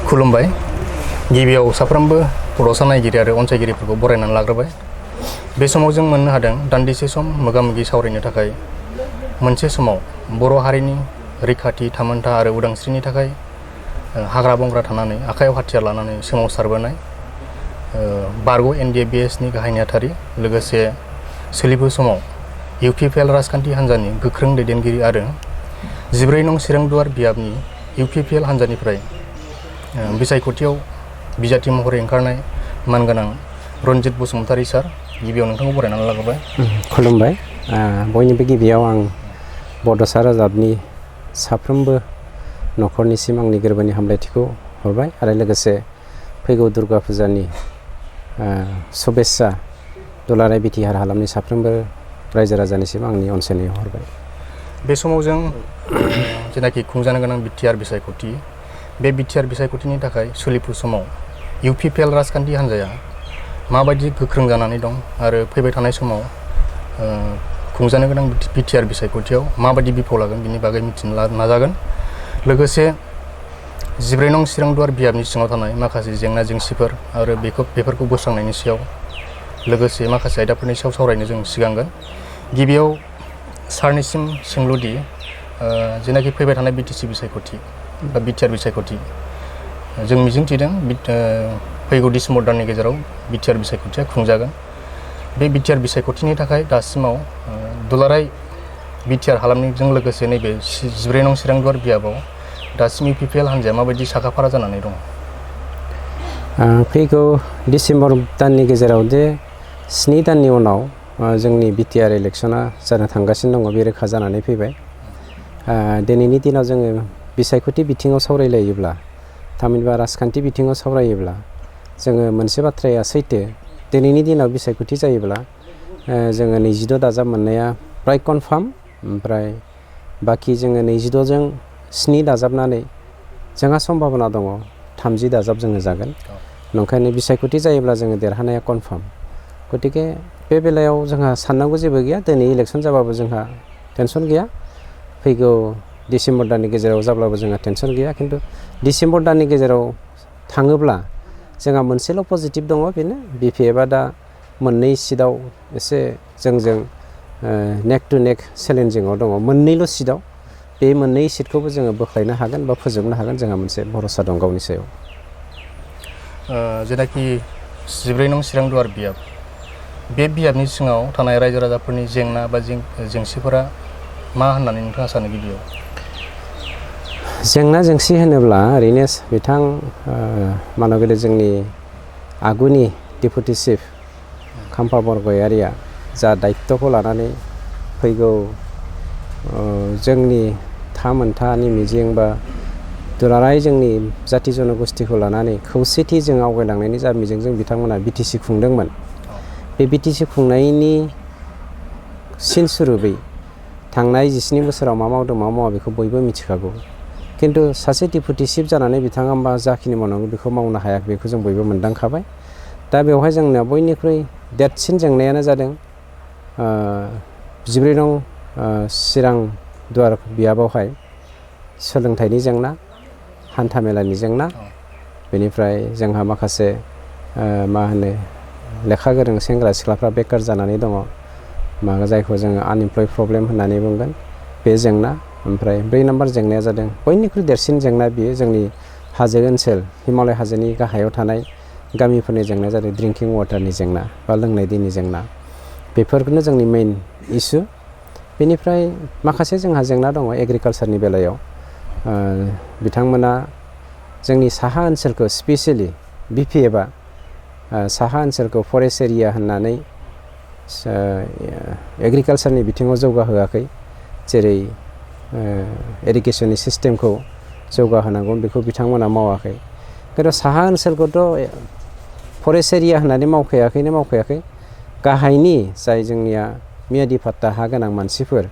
खुलुमबाय गिबियाव साफ्रोमबो बड'सा नायगिरि आरो अनसायगिरिफोरखौ बरायनानै लाग्रोबाय। बे समाव जों मोननो हादों दान्दिसे सम मोगा-मोगि सावरायनो थाखाय मोनसे समाव बर' हारिनि रैखाथि थामोनथा आरो उदांस्रिनि थाखाय हाग्रा बंग्रा थानानै आखायाव हाथियार लानानै सोमावसारबोनाय बारग' NDA-BS नि गाहाय नेहाथारि लोगोसे सोलिफु समाव UPPL राजखान्थि हान्जानि गोख्रों दैदेनगिरि आरो 14 नं सिरांदुवार बियाबनि UPPL हान्जानिफ्राय बिसायख'थियाव बिजाथि महरै ओंखारनाय मानगोनां रनजित बसुमतारी सार, गिबियाव नोंथांखौ बरायनानै लाग्रोबाय। खुलुमबाय। बयनिबो गिबियाव आं बड'सा रादाबनि साफ्रोमबो न'खरनिसिम आंनि गोरबोनि हामलायथिखौ हरबाय आरो लोगोसे फैगौ दुर्गा फुजानि शुभेच्छा दुलाराय बिटिआर हालामनि साफ्रोमबो रायजो राजानिसिम आंनि अनसायनायखौ हरबाय। बे समाव जों जेनाखि खुंजानो गोनां बिटिआर बिसायख'थि, बे बिटिआर बिसायख'थिनि थाखाय सोलिफु समाव UPPL राजखान्थि हान्जाया माबायदि गोख्रों जानानै दं आरो फैबाय थानाय समाव खुंजानो गोनां बिटिआर बिसायख'थियाव माबायदि बिफाव लागोन बिनि बागै मिथिनो नाजागोन। लोगोसे 14 नं सिरांदुवार बियाबनि सिङाव थानाय माखासे जेंना जेंसिफोर आरो बेफोरखौ बोस्रांनायनि सायाव लोगोसे माखासे आयदाफोरनि सायाव सावरायनो जों सिगांगोन। गिबियाव सारनिसिम सोंलुदि जेनाखि फैबाय थानाय BTC बिसायख'थि बा बिटिआर बिसायख'थि, जों मिजिंथिदों फैगौ डिसेम्बर दाननि गेजेराव बिटिआर बिसायख'थिया खुंजागोन। बे बिटिआर बिसायख'थिनि थाखाय दासिमाव दुलाराय बिटिआर हालामनिजों लोगोसे नैबे 14 नं सिरांदुवार बियाबाव दासिम UPPL हान्जाया माबायदि साखाफारा जानानै दं? फैगौ डिसेम्बर दाननि गेजेराव जे 7 दाननि उनाव जोंनि बिटिआर इलेक्सना जानो थांगासिनो दङ, बे रोखा जानानै फैबाय। दिनैनि दिनाव जोङो बिसायख'थि बिथिङाव सावरायलायोब्ला, थामहिनबा राजखान्थि बिथिङाव सावरायोब्ला जोङो मोनसे बाथ्राया सैथो, दिनैनि दिनाव बिसायख'थि जायोब्ला जोङो 26 दाजाब मोननाया प्राय कनफार्म, ओमफ्राय बाखि जोङो 26 जों 7 दाजाबनानै जोंहा सम्भाबना दङ 30 दाजाब जोङो जागोन। नंखायनो बिसायख'थि जायोब्ला जोङो देरहानाया कनफार्म। गतिके बे बेलायाव जोंहा साननांगौ जेबो गैया, दिनै इलेक्सन जाबाबो जोंहा टेनसन गैया, फैगौ डिसेम्बर दाननि गेजेराव जाब्लाबो जोंहा टेनसन गैया। खिन्थु डिसेम्बर दाननि गेजेराव थाङोब्ला जोंहा मोनसेल' पजिटिभ दङ, बेनो BPFआ दा मोननै सिटआव एसे जोंजों नेक टु नेक चेलेन्जिङाव दङ, मोननैल' सिटआव। बे मोननै सिटखौबो जोङो बोख्लायनो हागोन बा फोजोबनो हागोन, जोंहा मोनसे भरसा दं गावनि सायाव। जेनाखि 14 नं सिरांदुवार बियाब, बे बियाबनि सिङाव थानाय रायजो राजाफोरनि जेंना बा जेंसिफोरा मा होननानै नोंथाङा सानो? गिबियाव जेंना जेंसि होनोब्ला ओरैनो बिथां मानगेले जोंनि आगुनि डेपुटि चिफ खाम्फा बरगयारिया जा दायित्वखौ लानानै फैगौ जोंनि थामोनथानि मिजिं बा दुलाराय जोंनि जाथि जनगोष्ठीखौ लानानै खौसेथि जों आवगायलांनायनि जा मिजिंजों बिथांमोना BTC खुंदोंमोन, बे BTC खुंनायनि सिन सुरुबै थांनाय 17 बोसोराव मा मावदों मा मावा बेखौ बयबो मिथिखागौ। खिन्थु सासे डेपुटि चिफ जानानै बिथाङा मा जाखिनि मावनांगौ बेखौ मावनो हायाखै, बेखौ जों बयबो मोनदांखाबाय। दा बेवहाय जोंना बयनिख्रुइ देरसिन जेंनायानो जादों 14 नं सिरांदुवार बियाबावहाय सोलोंथाइनि जेंना, हान्थामेलानि जेंना, बेनिफ्राय जोंहा माखासे लेखा गोरों सेंग्रा सिख्लाफ्रा बेकार जानानै दङ, जायखौ जोङो आनइमप्लय प्रब्लेम होननानै बुंगोन, बे जेंना। ओमफ्राय 4 नाम्बार जेंनाया जादों बयनिख्रुइ देरसिन जेंना, बियो जोंनि हाजो ओनसोल, हिमालय हाजोनि गाहायाव थानाय गामिफोरनि जेंनाया जादों ड्रिंकिं वाटारनि जेंना बा लोंनाय दैनि जेंना। बेफोरनो जोंनि मेइन इसु। बेनिफ्राय माखासे जोंहा जेंना दङ एग्रिकालसारनि बेलायाव। बिथांमोना जोंनि साहा ओनसोलखौ स्पेसियेलि BPFआ साहा ओनसोलखौ फरेस्ट एरिया होननानै एग्रिकालसारनि बिथिङाव जौगाहोआखै। जेरै इरिगेसननि सिस्टेमखौ जौगाहोनांगौ बेखौ बिथांमोना मावाखै। खिन्थु साहा ओनसोलखौथ' फरेस्ट एरिया होननानै मावखायाखै। गाहायनि जाय जोंनिया मियादि पाट्टा हा गोनां मानसिफोर,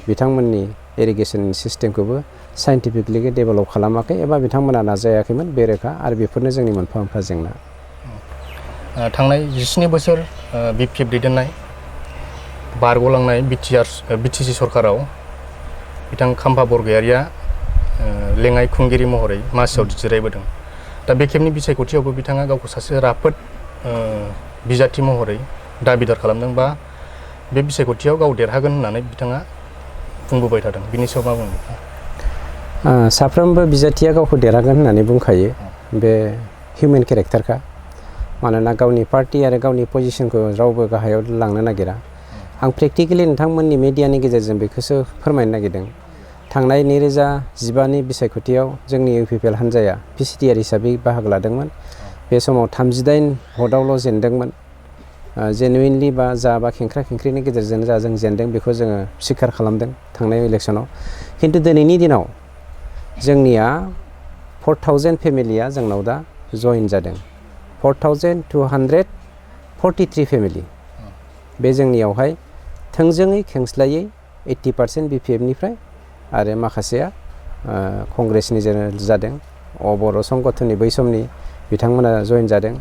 बिथांमोननि इरिगेसननि सिस्टेमखौबो साइन्टिफिकलि डेभेलप खालामाखै एबा बिथांमोना नाजायाखैमोन, बे रोखा। आरो बेफोरनो जोंनि मोनफा मोनफा जेंना। थांनाय 17 बोसोर BPF दैदेननाय बारग'लांनाय BTC सरकाराव बिथां खाम्फा बरगयारिया लेङाइ खुंगिरि महरै मासियाव जिरायबोदों। दा बे खेबनि बिसायख'थियावबो बिथाङा गावखौ सासे राफोद बिजाथि महरै दाबिदार खालामदों बा बे बिसायख'थियाव गाव देरहागोन होननानै बिथाङा बुंबोबाय थादों। बिनि सायाव मा बुङो? साफ्रोमबो बिजाथिया गावखौ देरहागोन होननानै बुंखायो, बे हिउमेन केरेक्टारखा। मानोना गावनि पार्टि आरो गावनि पजिसनखौ रावबो गाहायाव लांनो नागिरा। आं प्रेक्टिकेलि नोंथांमोननि मिडियानि गेजेरजों बेखौसो फोरमायनो नागिरदों। थांनाय 2015नि बिसायख'थियाव जोंनि इउपिपिएल हान्जाया पिसिटिआर हिसाबै बाहागो लादोंमोन। बे समाव 38 भटआवल' जेनदोंमोन। जेनुइनलि बा खेंख्रा खेंख्रिनि गेजेरजों जों जेनदों बेखौ जोङो स्वीकार खालामदों थांनाय इलेक्सनाव। खिन्थु दिनैनि दिनाव जोंनिया 4000 फेमिलिया जोंनाव दा जइन जादों। 4243 फेमिलि बे जोंनियावहाय थोंजोङै खेंस्लायै 80% बिपिएफनिफ्राय आरो माखासेया कंग्रेसनि जादों। बर' संगठननि बै समनि बिथांमोना जइन जादों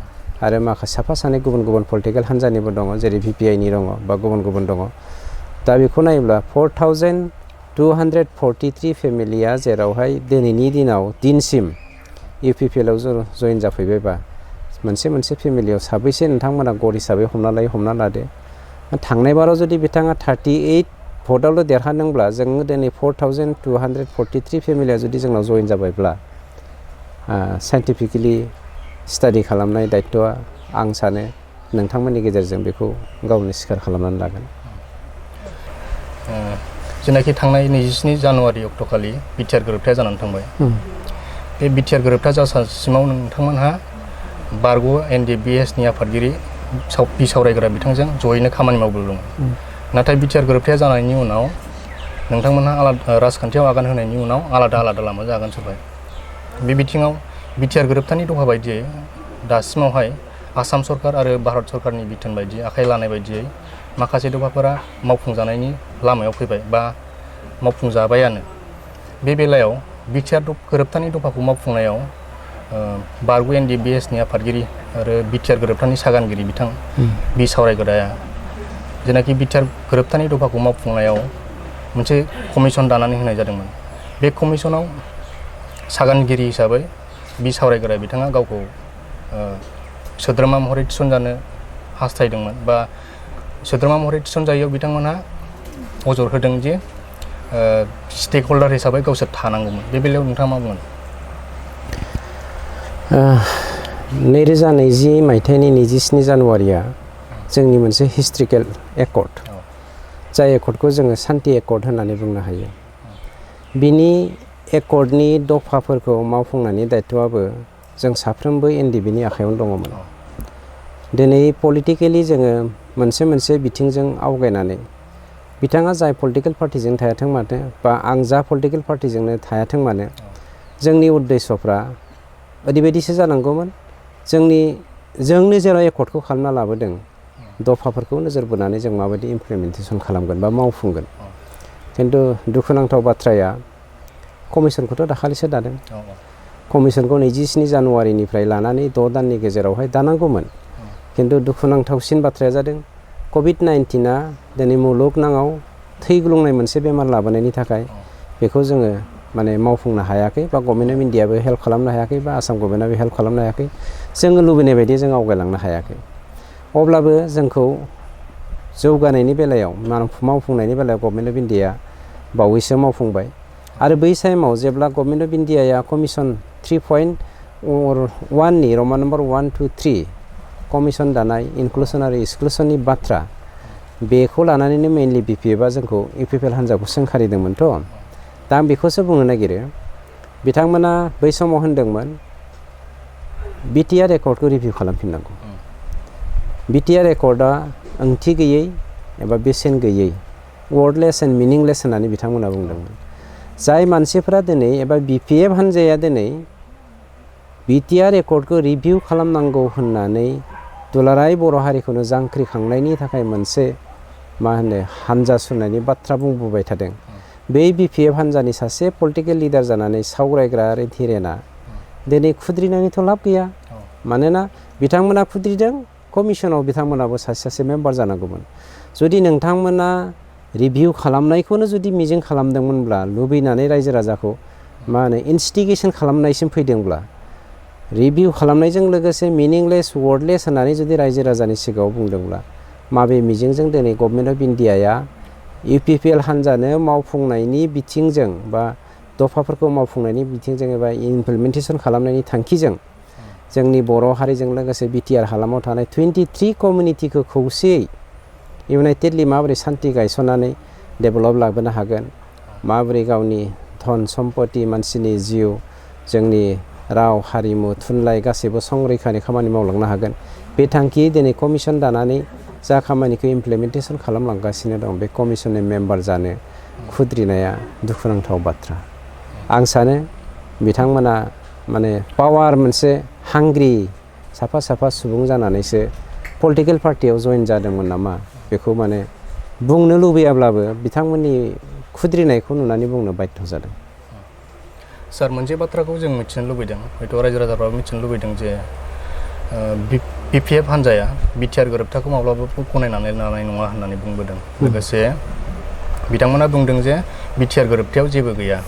आरो माखासे साफा सानै गुबुन गुबुन पलिटिकेल हान्जानिबो दङ, जेरै भिपिआइनि दङ बा गुबुन गुबुन दङ। दा बेखौ नायोब्ला 4243 फेमिलिया जेरावहाय दिनैनि दिनसिम इउपिपिएलआव जइन जाफैबायबा मोनसे फेमिलियाव साबैसे नोंथांमोना गड़ हिसाबै हमना लादो। थांनाय बाराव जुदि बिथाङा 38 भटआवल' देरहादोंब्ला जोङो दिनै 4243 फेमिलिया जुदि जोंनाव जइन जाबायब्ला साइन्टिफिकेलि स्टाडि खालामनाय दायथ'आ आं सानो नोंथांमोननि गेजेरजों बेखौ गावनो स्वीकार खालामनानै लागोन। जेनाखि थांनाय 27 जानुवारि अक्ट'खालि बिटिआर गोरोबथाया जानानै थांबाय। बे बिटिआर गोरोबथा जासासिमाव नोंथांमोनहा बारग' एनडिबिएसनि आफादगिरि बिसावरायग्रा बिथांजों जयैनो खामानि मावबोदोंमोन। नाथाय बिटिआर गोरोबथाया जानायनि उनाव नोंथांमोनहा राजखान्थियाव आगान होनायनि उनाव आलादा लामाजों आगान सुरबाय। बे बिथिङाव बिटिआर गोरोबथानि दफा बायदियै दासिमावहाय आसाम सरकार आरो भारत सरकारनि बिथोन बायदियै आखाइ लानाय बायदियै माखासे दफाफोरा मावफुंजानायनि लामायाव फैबाय बा मावफुंजाबायानो। बे बेलायाव बिटिआर गोरोबथानि दफाखौ मावफुंनायाव बारग' एनडिबिएसनि आफादगिरि आरो बिटिआर गोरोबथानि सागानगिरि बिथां बिसावरायग्राया जेनाखि बिटिआर गोरोबथानि दफाखौ मावफुंनायाव मोनसे कमिसन दानानै होनाय जादोंमोन। बे कमिसनाव सागानगिरि हिसाबै बिसावरायग्रा बिथाङा गावखौ सोद्रोमा महरै थिसनजानो हास्थायदोंमोन बा सोद्रोमा महरै थिसनजायैयाव बिथांमोनहा अजर होदों जे स्टेक हल्डार हिसाबै गावसोर थानांगौमोन। बे बेलायाव नोंथाङा मा बुंगोन? 2020 मायथाइनि 27 जानुवारिया जोंनि मोनसे हिस्ट्रिकेल एकर्ड, जाय एकर्डखौ जोङो सान्ति एकर्ड होननानै बुंनो हायो। बिनि एकर्डनि दफाफोरखौ मावफुंनायनि दायथ'आबो जों साफ्रोमबो एनडिबिनि आखायावनो दङमोन। दिनै पलिटिकेलि जोङो मोनसे बिथिंजों आवगायनानै बिथाङा जाय पलिटिकेल पार्टिजों थायाथों मानो बा आं जा पलिटिकेल पार्टिजोंनो थायाथों मानो जोंनि उद्देश्यफ्रा ओरैबायदिसो जानांगौमोन। जोंनो जेराव एकर्डखौ खालामना लाबोदों दफाफोरखौ नोजोर बोनानै जों माबायदि इमप्लिमेन्टेसन खालामगोन बा मावफुंगोन। खिन्थु दुखुनांथाव बाथ्राया कमिसनखौथ' दाखालिसो दादों। कमिसनखौ 27 जानुवारिनिफ्राय लानानै 6 दाननि गेजेरावहाय दानांगौमोन। खिन्थु दुखुनांथावसिन बाथ्राया जादों कभिड-19आ दिनै मुलुगनाङाव थैग्लुंनाय मोनसे बेमार लाबोनायनि थाखाय बेखौ जोङो मावफुंनो हायाखै बा गभर्नमेन्ट अफ इन्डियाबो हेल्प खालामनो हायाखै बा आसाम गभर्नमेन्टआबो हेल्प खालामनो हायाखै। जोङो लुबैनाय बायदि जों आवगायलांनो हायाखै। अब्लाबो जोंखौ जौगानायनि बेलायाव मावफुंनायनि बेलायाव गभर्नमेन्ट अफ इन्डिया बावैसो मावफुंबाय। आरो बै टाइमाव जेब्ला गभर्नमेन्ट अफ इन्डियाया कमिसन 3.1नि रमान नम्बर 1, 2, 3 कमिसन दानाय इनक्लुसन आरो एक्सक्लुसननि बाथ्रा बेखौ लानानैनो मेइनलि बिपिएफआ जोंखौ इउपिपिएल हान्जाखौ सोंखारिदोंमोनथ'। दा आं बेखौसो बुंनो नागिरो, बिथांमोना बै समाव होनदोंमोन बिटिआर एकर्डखौ रिभिउ खालामफिननांगौ। बिटिआर एकर्डआ ओंथि गैयै एबा बेसेन गैयै, वर्डलेस एन्ड मिनिंलेस होननानै बिथांमोना बुंदोंमोन। जाय मानसिफोरा दिनै एबा बिपिएफ हान्जाया दिनै बिटिआर एकर्डखौ रिभिउ खालामनांगौ होननानै दुलाराय बर' हारिखौनो जांख्रिखांनायनि थाखाय मोनसे हान्जा सुरनायनि बाथ्रा बुंबोबाय थादों। बै बिपिएफ हान्जानि सासे पलिटिकेल लिडार जानानै सावरायग्रा आरो धीरेना दिनै खुद्रिनानैथ' लाब गैया। मानोना बिथांमोना खुद्रिदों, कमिसनाव बिथांमोनाबो सासे मेम्बार जानांगौमोन। जुदि नोंथांमोना रिभिउ खालामनायखौनो जुदि मिजिं खालामदोंमोनब्ला, लुबैनानै रायजो राजाखौ इनस्टिगेसन खालामनायसिम फैदोंब्ला रिभिउ खालामनायजों लोगोसे मिनिंलेस वर्डलेस होननानै जुदि रायजो राजानि सिगाङाव बुंदोंब्ला माबे मिजिंजों दिनै गभर्नमेन्ट अफ इन्डियाया UPPL हान्जानो मावफुंनायनि बिथिंजों बा दफाफोरखौ मावफुंनायनि बिथिंजों एबा इमप्लिमेन्टेसन खालामनायनि थांखिजों जोंनि बर' हारिजों लोगोसे BTR हालामाव थानाय 23 कमिउनिटिखौ खौसेयै इउनाइटेडलि माबोरै सान्थि गायसननानै डेभेलप लाबोनो हागोन, माबोरै गावनि धन सम्पति मानसिनि जिउ जोंनि राव हारिमु थुनलाइ गासैबो संरैखानि खामानि मावलांनो हागोन, बे थांखि दिनै कमिसन दानानै जा खामानिखौ इमप्लिमेन्टेसन खालामलांगासिनो दं बे कमिसननि मेम्बार जानो खुद्रिनाया दुखुनांथाव बाथ्रा। आं सानो बिथांमोना माने पावार मोनसे हांग्रि साफा साफा सुबुं जानानैसो पलिटिकेल पार्टियाव जइन जादोंमोन नामा बेखौ माने बुंनो लुबैयाब्लाबो बिथांमोननि खुद्रिनायखौ नुनानै बुंनो बाध्य जादों। सार मोनसे बाथ्राखौ जों मिथिनो लुबैदों, हयथ' रायजो राजाफ्राबो मिथिनो लुबैदों जे BPF हान्जाया BTR गोरोबथाखौ माब्लाबाबो गनायनानै लानाय नङा होननानै बुंबोदों। लोगोसे बिथांमोना बुंदों जे BTR गोरोबथायाव जेबो गैया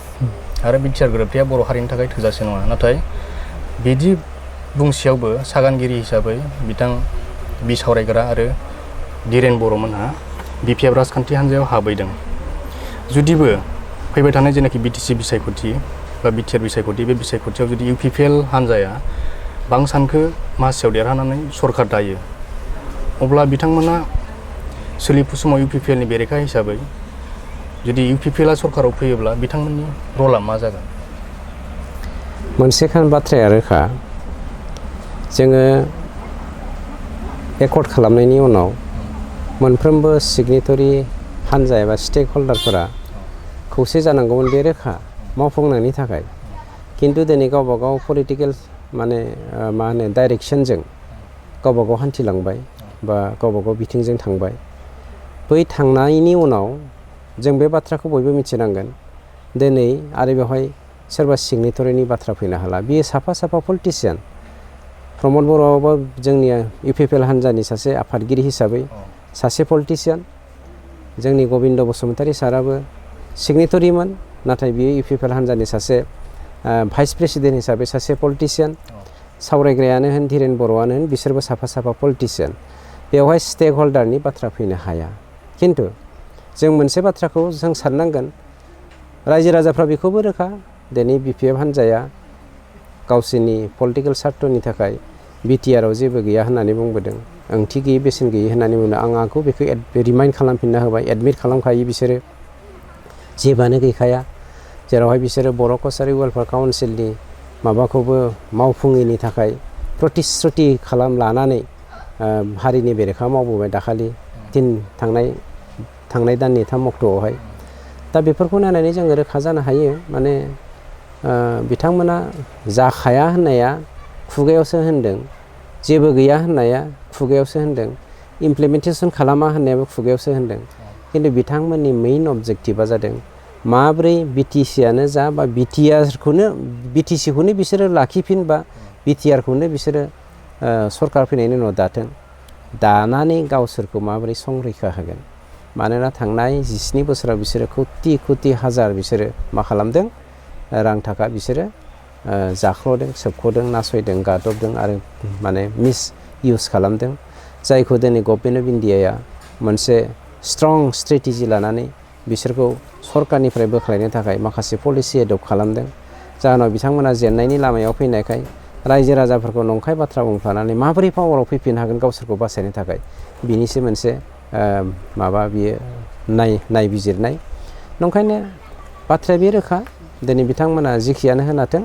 आरो BTR गोरोबथाया बर' हारिनि थाखाय थोजासे नङा। नाथाय बिदि बुंसेयावबो सागानगिरि हिसाबै बिथां बिसावरायग्रा आरो धीरेन बर'मोनहा BPF राजखान्थि हान्जायाव हाबैदों। जुदिबो फैबाय थानाय जेनाखि BTC बिसायख'थि बा BTR बिसायख'थि, बे बिसायख'थियाव जुदि UPPL हान्जाया बांसानखो मासियाव देरहानानै सरकार दायो, अब्ला बिथांमोना सोलिफु समाव UPPLनि बेरेखा हिसाबै जुदि UPPLआ सरकाराव फैयोब्ला बिथांमोननि रला मा जागोन? मोनसे बाथ्राया रोखा, जोङो एकर्ड खालामनायनि उनाव मोनफ्रोमबो सिगनेटरि हान्जा एबा स्टेक हल्डारफोरा खौसे जानांगौमोन, बे रोखा मावफुंनायनि थाखाय। खिन्थु दिनै गावबा गाव पलिटिकेल माने मा होनो डाइरेक्सनजों गावबा गाव हान्थिलांबाय बा गावबा गाव बिथिंजों थांबाय। बै थांनायनि उनाव जों बे बाथ्राखौ बयबो मिथिनांगोन, दिनै आरो बेवहाय सोरबा सिगनेटरिनि बाथ्रा फैनो हाला। बियो साफा साफा पलिटिसियान। प्रमद बर'आबो जोंनि UPPL हान्जानि सासे आफादगिरि हिसाबै सासे पलिटिसियान। जोंनि गबिन्द बसुमतारी साराबो सिगनेटरिमोन, नाथाय बियो UPPL हान्जानि सासे भाइस प्रेसिडेन्ट हिसाबै सासे पलिटिसियान। सावरायग्रायानो होन धीरेन बर'आनो होन बिसोरबो साफा साफा पलिटिसियान। बेवहाय स्टेक हल्डारनि बाथ्रा फैनो हाया। खिन्थु जों मोनसे बाथ्राखौ जों साननांगोन, रायजो राजाफ्रा बेखौबो रोखा, दिनै BPF हान्जाया गावसोरनि पलिटिकेल सार्थनि थाखाय BTRआव जेबो गैया होननानै बुंबोदों, ओंथि गैयै बेसेन गैयै होननानै बुंदों। आं आंखौ बेखौ रिमाइन्ड खालामफिनना होबाय, एडमिट खालामखायो बिसोरो जेबोआनो गैखाया, जेरावहाय बिसोरो बर' कसारि वेलफेयार काउन्सिलनि माबाखौबो मावफुङैनि थाखाय प्रतिश्रुति लानानै हारिनि बेरेखा मावबोबाय दाखालि थांनाय दाननि 3 अक्ट'आवहाय। दा बेफोरखौ नायनानै जोङो रोखा जानो हायो, माने बिथांमोना जाखाया होननाया खुगायावसो होनदों, जेबो गैया होननाया खुगायावसो होनदों, इमप्लिमेन्टेसन खालामा होननायाबो खुगायावसो होनदों। खिन्थु बिथांमोननि मेइन अबजेक्टिभा जादों माब्रै BTCआनो जा बा BTCखौनो बिसोरो लाखिफिनबा BTRखौनो बिसोरो सरकार फैनायनि उनाव दानानै गावसोरखौ माबोरै संरैखा होगोन। मानोना थांनाय 17 बोसोराव बिसोरो कोटि हाजार बिसोरो मा खालामदों, रां थाखा बिसोरो जाख्ल'दों, सोबख'दों, नासयदों, गादबदों आरो माने मिस इउज खालामदों। जायखौ दिनै गभर्नमेन्ट अफ इन्डियाया मोनसे स्ट्रं स्ट्रेटेजि लानानै बिसोरखौ सरकारनिफ्राय बोख्लायनो थाखाय माखासे पलिसि एडप्ट खालामदों। जाहोनाव बिथांमोना जेननायनि लामायाव फैनायखाय रायजो राजाफोरखौ नंखाय बाथ्रा बुंफ्लानानै माबोरै पावाराव फैफिननो हागोन गावसोरखौ बासायनो थाखाय, बिनिसो मोनसे माबा बियो नायबिजिरनाय। नंखायनो बाथ्राया बे रोखा, दिनै बिथांमोना जिखियानो होनाथों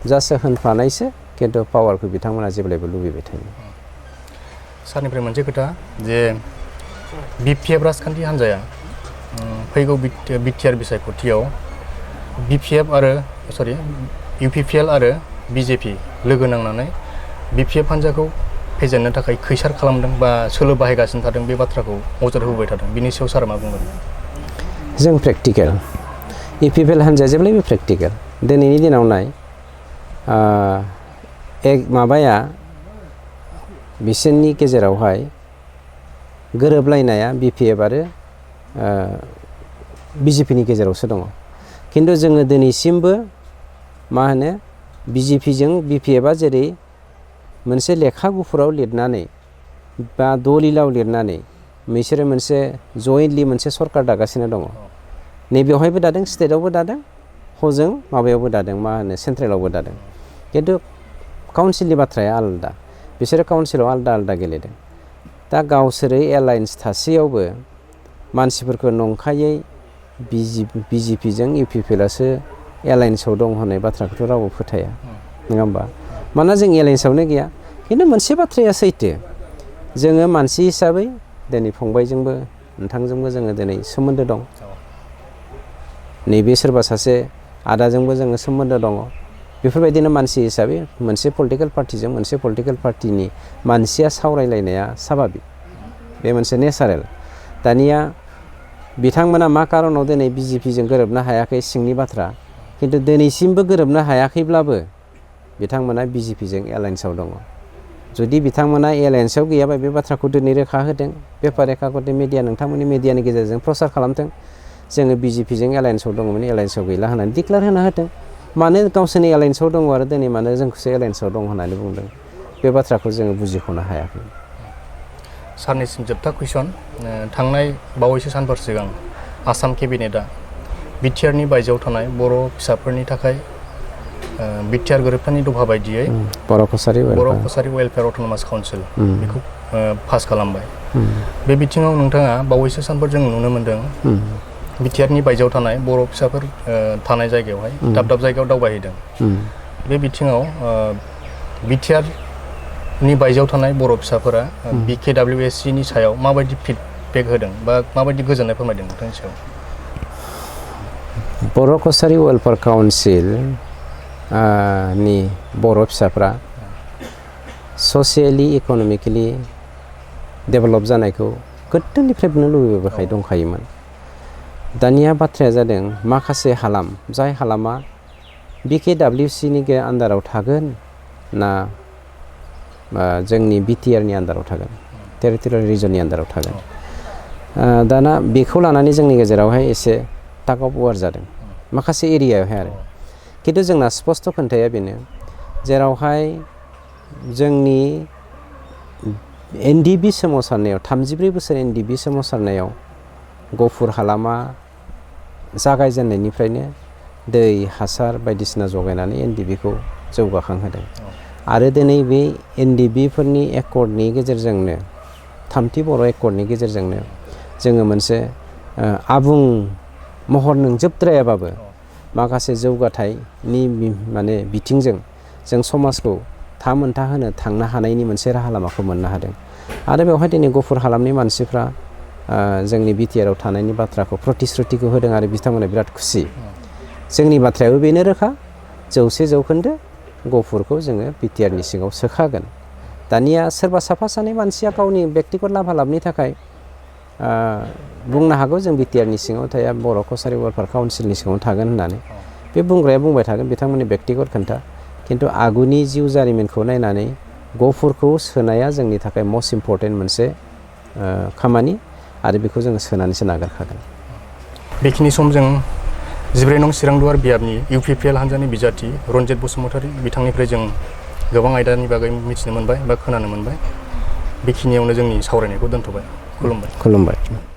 जासो होनफ्लानायसो, खिन्थु पावारखौ बिथांमोना जेब्लायबो लुबैबाय थायो। सारनिफ्राय मोनसे खोथा जे BPF राजखान्थि हान्जाया फैगौ BTR बिसायख'थियाव UPPL आरो BJP लोगो नांनानै BPF हान्जाखौ फेजेननो थाखाय खैसार खालामदों बा सोलो बाहायगासिनो थादों, बे बाथ्राखौ नोजोर होबाय थादों। बिनि सायाव सारा मा बुंगोन? जों प्रेक्टिकेल, UPPL हान्जाया जेब्लायबो प्रेक्टिकेल। दिनैनि दिनाव नाय, माबाया बिसोरनि गेजेरावहाय गोरोबलायनाया BPF आरो BJPनि गेजेरावसो दङ। खिन्थु जोङो दिनैसिमबो मा होनो बिजेपिजों बिपिएफआ जेरै मोनसे लेखा गुफुराव लिरनानै बा दलिलाव लिरनानै बिसोरो मोनसे जयेन्टलि मोनसे सरकार दागासिनो दङ। नैबेवहायबो दादों, स्टेटआवबो दादों, हजों माबायावबो दादों, मा होनो सेन्ट्रेलावबो दादों। खिन्थु काउन्सिलनि बाथ्राया आलादा, बिसोरो काउन्सिलाव आलादा आलादा गेलेदों। दा गावसोरो एलायन्स थासेयावबो मानसिफोरखौ नंखायै बिजेपिजों इउपिपिएलआसो एलायन्सआव दं होननाय बाथ्राखौथ' रावबो फोथाया, नङा होमबा? मानोना जों एलायन्सआवनो गैया। खिन्थु मोनसे बाथ्राया सैथो, जोङो मानसि हिसाबै दिनै फंबायजोंबो नोंथांजोंबो जोङो दिनै सोमोन्दो दं। नैबे सोरबा सासे आदाजोंबो जोङो सोमोन्दो दङ। बेफोरबायदिनो मानसि हिसाबै मोनसे पलिटिकेल पार्टिजों मोनसे पलिटिकेल पार्टिनि मानसिया सावरायलायनाया साभाबिक, बे मोनसे नेचारेल। दानिया बिथांमोना मा कारनाव दिनै बिजेपिजों गोरोबनो हायाखै सिंनि बाथ्रा, खिन्थु दिनैसिमबो गोरोबनो हायाखैब्लाबो बिथांमोना बिजेपिजों एलायन्सआव दङ। जुदि बिथांमोना एलायन्सआव गैयाबा बे बाथ्राखौ दिनै रोखा होदों, पेपार रेखाखौथ मिडिया नोंथांमोननि मिडियानि गेजेरजों प्रसार खालामथों, जोङो बिजेपिजों एलायन्सआव दङमोन, एलायन्सआव गैला होननानै डिक्लेयार होना होथों। मानो गावसोरनि एलायन्सआव दङ आरो दिनै मानो जोंखौसो एलायन्सआव दं होननानै बुंदों, बे बाथ्राखौ जोङो बुजिख'नो हायाखै। सारनिसिम जोबथा कुइसन, थांनाय बावैसो सानफोर सिगां आसाम केबिनेटआ बिटिआरनि बायजोआव थानाय बर' फिसाफोरनि थाखाय बिटिआर गोरोबथानि दफा बायदियै बर' कसारि वेलफेयार अट'नमास काउन्सिल बेखौ पास खालामबाय। बे बिथिङाव नोंथाङा बावैसो सानफोर जों नुनो मोन्दों बिटिआरनि बायजोआव थानाय बर' फिसाफोर थानाय जायगायावहाय दाब दाब जायगायाव दावबायहैदों। बे बिथिङाव बिटिआरनि बायजोआव थानाय बर' फिसाफोरा BKWSCनि सायाव माबायदि फिडबेक होदों बा माबायदि गोजोननाय फोरमायदों नोंथांनि सायाव? बर' कसारि वेलफेयार काउन्सिल नि बर' फिसाफ्रा ससियेलि इक'नमिकेलि डेभेलप जानायखौ गोदोनिफ्रायनो लुबैबोबाय दंखायोमोन। दानिया बाथ्राया जादों माखासे हालाम, जाय हालामा BKWCनि आन्दाराव थागोन ना जोंनि बिटिआरनि आन्दाराव थागोन, टेरिटरियेल रिजननि आन्दाराव थागोन। दाना बेखौ लानानै जोंनि गेजेरावहाय एसे टाग अफ वार जादों माखासे एरियायावहाय आरो। खिन्थु जोंना स्पस्ट खोन्थाया बेनो, जेरावहाय जोंनि NDB सोमावसारनायाव 34 बोसोर NDB सोमावसारनायाव गफुर हालामा जागायजेननायनिफ्रायनो दै हासार बायदिसिना जगायनानै NDBखौ जौगाखांहोदों। आरो दिनै बे NDBफोरनि एकर्डनि गेजेरजोंनो, थामथि बर' एकर्डनि गेजेरजोंनो जोङो मोनसे आबुं महर नोंजोबद्रायाबाबो माखासे जौगाथायनि माने बिथिंजों जों समाजखौ थामोनथा होनो थांनो हानायनि मोनसे राहा लामाखौ मोननो हादों। आरो बेवहाय दिनै गफुर हालामनि मानसिफ्रा जोंनि बिटिआरआव थानायनि बाथ्राखौ प्रतिश्रुतिखौ होदों आरो बिथांमोना बिराद खुसि। जोंनि बाथ्रायाबो बेनो रोखा, 100% गफुरखौ जोङो बिटिआरनि सिङाव सोखागोन। दानिया सोरबा साफा सानै मानसिया गावनि बेक्तिगत लाभालाबनि थाखाय बुंनो हागौ जों बिटिआरनि सिङाव थाया, बर' कसारि वेलफेयार काउन्सिलनि सिङाव थागोन होननानै। बे बुंग्राया बुंबाय थागोन, बिथांमोननि बेक्तिगत खोन्था। खिन्थु आगुनि जिउ जारिमिनखौ नायनानै गफुरखौ सोनाया जोंनि थाखाय मस्ट इम्परटेन्ट मोनसे खामानि, आरो बेखौ जोङो सोनानैसो नागारखागोन। बेखिनि सम जों 14 नं चिरांदुवार बियाबनि UPPL हान्जानि बिजाथि रन्जित बसुमतारी बिथांनिफ्राय जों गोबां आयदानि बागै मिथिनो मोनबाय बा खोनानो मोनबाय। बेखिनियावनो जोंनि सावरायनायखौ दोनथ'बाय। खुलुमबाय।